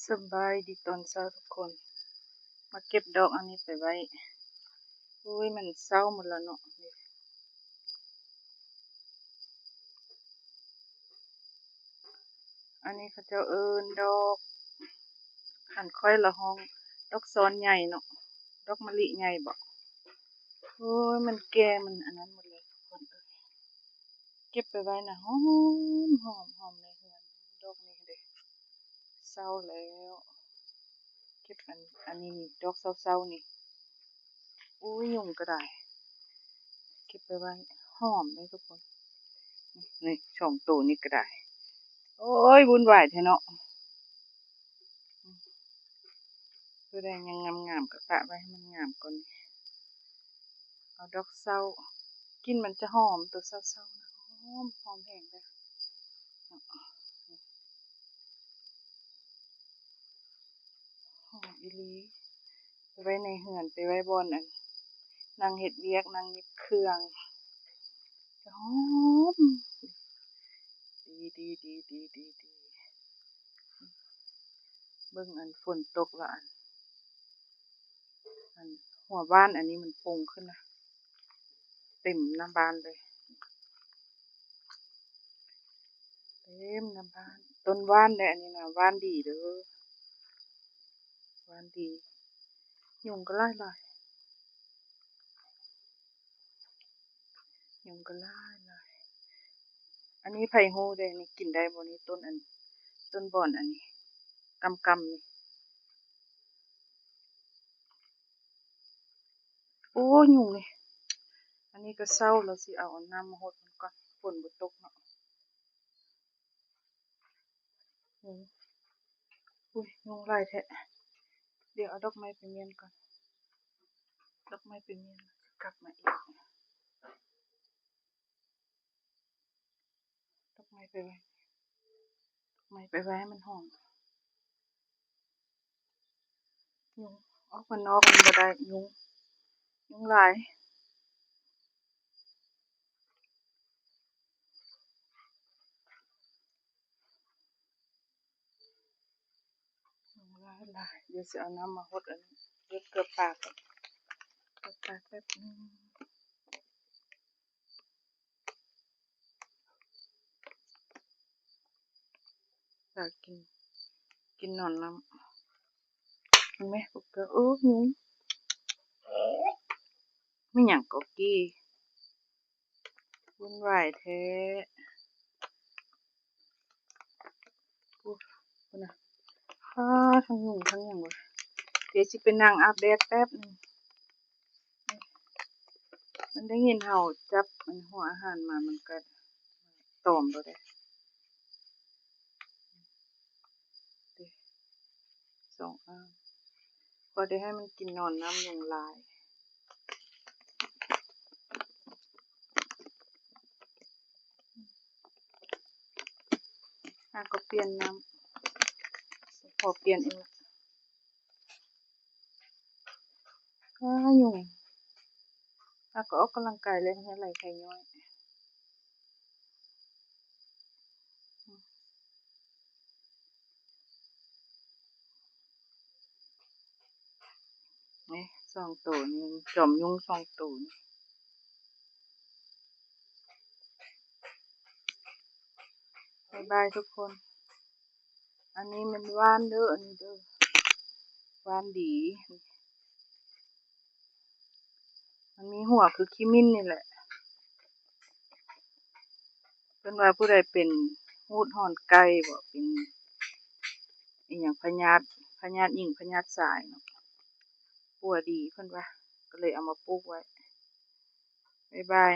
ສະບາຍດີຕອນເຊົ້າທຸກຄົນ ມາເກັບດອກອັນນີ້ໄປໄວ້. ໂອ້ຍ ມັນເຊົາໝົດແລ້ວເນາະ. ອັນນີ້ເຂົາເຈົ້າເອີ້ນດອກ ອັນຂ້ອຍລະຮ້ອງດອກຊອນໃຫຍ່ເນາະ ດອກມະລິໃຫຍ່ເບາະ. ໂອ້ຍ ມັນແກ່ ມັນອັນນັ້ນໝົດແລ້ວທຸກຄົນເອີຍ. ເກັບໄປໄວ້ນະ ຫອມ ຫອມ ຫອມໃນເຮືອນ. ດອກນີ້ເດ້ ເຊົາແລ້ວ. ເກັບອັນ ອັນນີ້ນີ້ ດອກເຊົາໆນີ້. ໂອ້ຍ ຍຸງກໍໄດ້ ເກັບໄປໄວ້ ຫອມເດ້ທຸກຄົນ. ນີ້ ນີ້ ສອງໂຕນີ້ກໍໄດ້. ໂອ້ຍ ວຸ່ນວາຍແທ້ເນາະ. ໂຕໃດຍັງງາມໆ ກໍປະໄວ້ໃຫ້ມັນງາມກ່ອນ. ເອົາດອກເຊົາ ກິ່ນມັນຈະຫອມ ໂຕເຊົາໆນະ ຫອມ ຫອມແຮງເດ້. ຫອມອີ່ຫຼີ. ໄປໄວ້ໃນເຮືອນ ໄປໄວ້ບ່ອນອັນ ນັ່ງເຮັດວຽກ ນັ່ງຫຍິບເຄື່ອງ ຫອມ. ດີ ດີ ດີ ດີ ດີ ດີ. ເບິ່ງອັນຝົນຕົກລະ ອັນ ອັນຫົວບ້ານອັນນີ້ມັນໂປ່ງຂຶ້ນນະ ເຕັມໜ້າບ້ານເລີຍ ເຕັມໜ້າບ້ານ. ຕົ້ນຫວ້ານເດ້ ອັນນີ້ນະ ຫວ້ານດີເດີ ຫວ້ານດີ. ຍຸງກໍຫຼາຍໆ ຍຸງກໍຫຼາຍໆ. ອັນນີ້ໃຜຮູ້ເດ້ ນີ້ກິນໄດ້ບໍ່ນີ້ ຕົ້ນອັນ ຕົ້ນບອນອັນນີ້ ກຳໆນີ້. ໂອ້ ຍຸງນີ້. ອັນນີ້ກໍເຊົາແລ້ວ ຊິເອົາ ເອົານ້ຳມາຫົດມັນກ່ອນ ຝົນບໍ່ຕົກເນາະ. ໂອ້ ອຸ້ຍ ຍຸງຫຼາຍແທ້. ດຽວເອົາດອກໄມ້ໄປມ້ຽນກ່ອນ ດອກໄມ້ໄປມ້ຽນ ກັບມາອີກ. ດອກໄມ້ໄປໄວ້ ດອກໄມ້ໄປໄວ້ໃຫ້ມັນຫອມ. ຍຸງ ອອກມານອກມັນບໍ່ໄດ້ ຍຸງ ຍຸງຫຼາຍ ຍຸງຫຼາຍໆ. ດຽວຊິເອົານ້ຳມາຫົດອັນ ເກັບເກືອປາກ່ອນ ເກືອປາແປັບໜຶ່ງ. ຢາກກິນ ກິນໜອນນ້ຳ. ເຫັນໄໝ? ໂອ້ຍ ຍຸງ ມີຫຍັງກໍກີ້ ວຸ່ນວາຍແທ້. ໂອ້ ພຸ້ນນະ ອ້າ ທັງຍຸງທັງຫຍັງເວີ້ຍ. ດຽວຊິໄປນັ່ງອາບແດດແປັບໜຶ່ງ. ມັນໄດ້ຍິນເຮົາຈັບອັນຫົວອາຫານມາ ມັນກໍຕອມໂລດເດ້. ສອງອັນ ພໍໄດ້ໃຫ້ມັນກິນໜອນນ້ຳຍຸງລາຍ. ອາ ກໍປ່ຽນນ້ຳ ຂໍປ່ຽນອີກ. ອາ ຍຸງ ອາ ກໍອອກກຳລັງກາຍແລ້ວ ເຫື່ອໄຫຼໄຂ້ຍ້ອຍ. ນີ້ ສອງໂຕນີ້ ຈອມຍຸງສອງໂຕນີ້. ບາຍບາຍທຸກຄົນ. ອັນນີ້ແມ່ນຫວ້ານເດີ ອັນນີ້ເດີ ຫວ້ານດີ. ມັນມີຫົວຄືຂີ້ໝິ່ນນີ້ແຫຼະ. ເພິ່ນວ່າຜູ້ໃດເປັນຫູດຫອນໄກ່ບໍ ເປັນອີ່ຫຍັງ ພະຍາດ ພະຍາດຍິງ ພະຍາດຊາຍເນາະ ປົວດີເພິ່ນວ່າ ກໍເລີຍເອົາມາປູກໄວ້. ບາຍບາຍ.